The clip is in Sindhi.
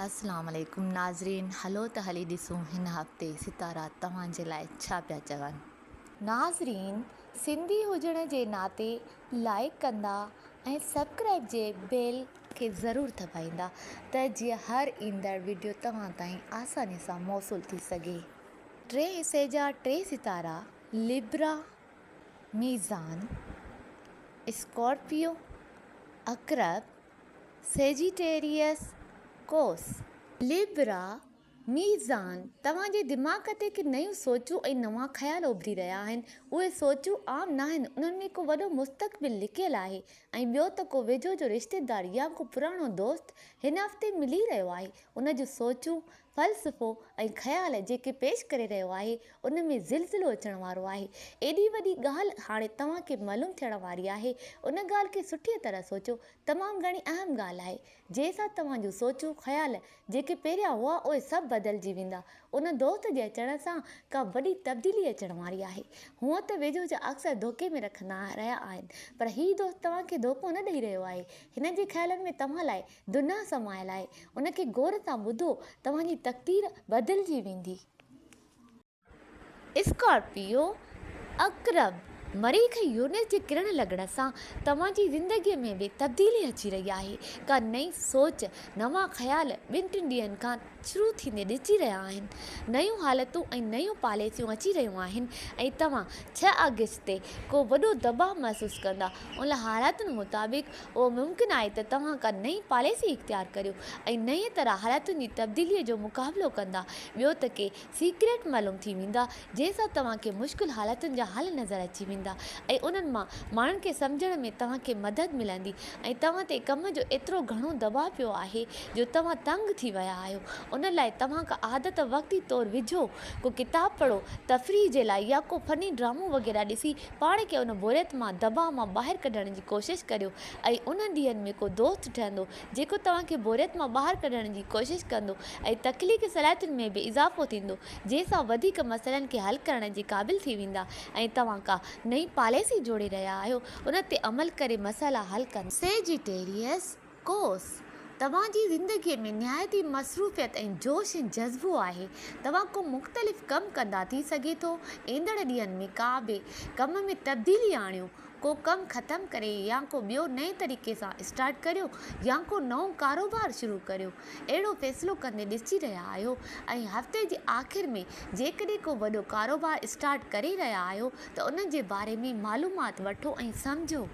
اسلام عليڪم ناظرين هلو ته هلي ڏسون هن هفتي ستارا توهان جي لاء ڇا پيا چون. ناظرين سنڌي هجڻ جي ناتي لائيڪ ڪندا ۽ سبڪرائيب جي بيل کي ضرور دٻائيندا ته جيئن هر ايندڙ وڊيو توهان تائين آساني سان موصول ٿي سگهي. ٽئين حصي جا ٽي ستارا لبرا، ميزان، اسڪارپيو، عقرب، سيجيٽيريس، قوس. لبرا، ميزان، توهان جي دماغ تي ڪي نيون سوچون ۽ نوان خيال اڀري رهيا آهن. اهي سوچون عام ناهن، انهن ۾ ڪو وڏو مستقبل لڪيل آهي ۽ ٻيو ته ڪو ويجهو جو رشتيدار يا ڪو پراڻو دوست هن هفتي ملي رهيو آهي. ان جون سوچون، فلسفو ۽ خيال جيڪي پيش ڪري رهيو آهي، ان ۾ زلزلو اچڻ وارو آهي. ايڏي وڏي ڳالهه هاڻي توهان کي معلوم ٿيڻ واري آهي. ان ڳالهه کي سٺيء طرح سوچو. تمام گهڻي اهم ڳالهه آهي. جنهن سان توهان جون سوچون، خيال جيڪي پهريان هئا، اهي سڀ بدلجي ويندا. ان دوست جي اچڻ سان ڪا وڏي تبديلي اچڻ واري آهي. هونء ته ويجهو جا اڪثر ڌوڪي ۾ رکندا رهيا آهن، پر هي دوست توهان کي ڌوڪو نه ڏئي رهيو آهي. هن جي خيالن ۾ توهان لاء دنيا سمايل آهي. ان کي غور سان ٻڌو، توهان جي تقدير بدلجي ويندي. اسڪارپيو، عقرب، مريخ ۽ يورنس جي ڪرڻ لڳڻ سان توهان جي زندگيء ۾ به تبديلي اچي رهي آهي. ڪا نئين سوچ، نوان خيال ٻن ٽن ڏينهن کان شروع ٿيندي ڏسجي رهيا آهن. نيون حالتون ۽ نيون پاليسيون اچي رهيون آهن ۽ توهان ڇهه آگسٽ تي ڪو وڏو دٻاء محسوس ڪندا. ان حالتن مطابق اهو ممڪن آهي ته توهان ڪا نئين پاليسي اختيار ڪريو ۽ نئين طرح حالتن جي تبديليء جو مقابلو ڪندا. ٻيو ته ڪي سيڪريٽ معلوم ٿي ويندا، جنهن سان توهان کي مشڪل حالتن جا حل نظر اچي ويندا ۽ انهن مان ماڻهن کي سمجهڻ ۾ توهان کي مدد ملندي ۽ توهان تي ڪم جو ايترو گهڻو دٻاء پيو آهي جو توهان تنگ ٿي ويا آهيو. ان لاء توهان ڪا عادت وقتي طور وجهو، ڪو ڪتاب پڙهو، تفريح جي لاء يا ڪو فني ڊرامو وغيره ڏسي پاڻ کي ان بوريت مان، دٻاء مان ٻاهر ڪڍڻ جي ڪوشش ڪريو ۽ انهن ڏينهن ۾ ڪو دوست ٺهندو جيڪو توهان کي بوريت مان ٻاهر ڪڍڻ جي ڪوشش ڪندو ۽ تخليقي صلاحيتن ۾ به اضافو ٿيندو جنهن سان وڌيڪ مسئلن کي حل ڪرڻ جي قابل ٿي ويندا ۽ توهان ڪا نئين پاليسي جوڙي رهيا آهيو ان تي عمل ڪري مسئلا حل ڪندا. سيجيٽيريس، قوس، توهان جي زندگيء ۾ نهايت ئي مصروفيت ۽ جوش ۽ جذبو آهي. توهان ڪو مختلف ڪم ڪندا ٿي سگهي ٿو ايندڙ ڏينهن ۾ ڪا به ڪم ۾ تبديلي آڻيو. ڪو ڪم ختم ڪري يا ڪو ٻيو نئين طريقي سان اسٽارٽ ڪريو يا ڪو نئون ڪاروبار شروع ڪريو اهڙو فيصلو ڪندي ڏسجي رهيا آهيو ۽ هفتي جي آخر ۾ جيڪڏهن ڪو وڏو ڪاروبار اسٽارٽ ڪري رهيا آهيو ته ان جي باري ۾ معلومات وٺو ۽ سمجهو.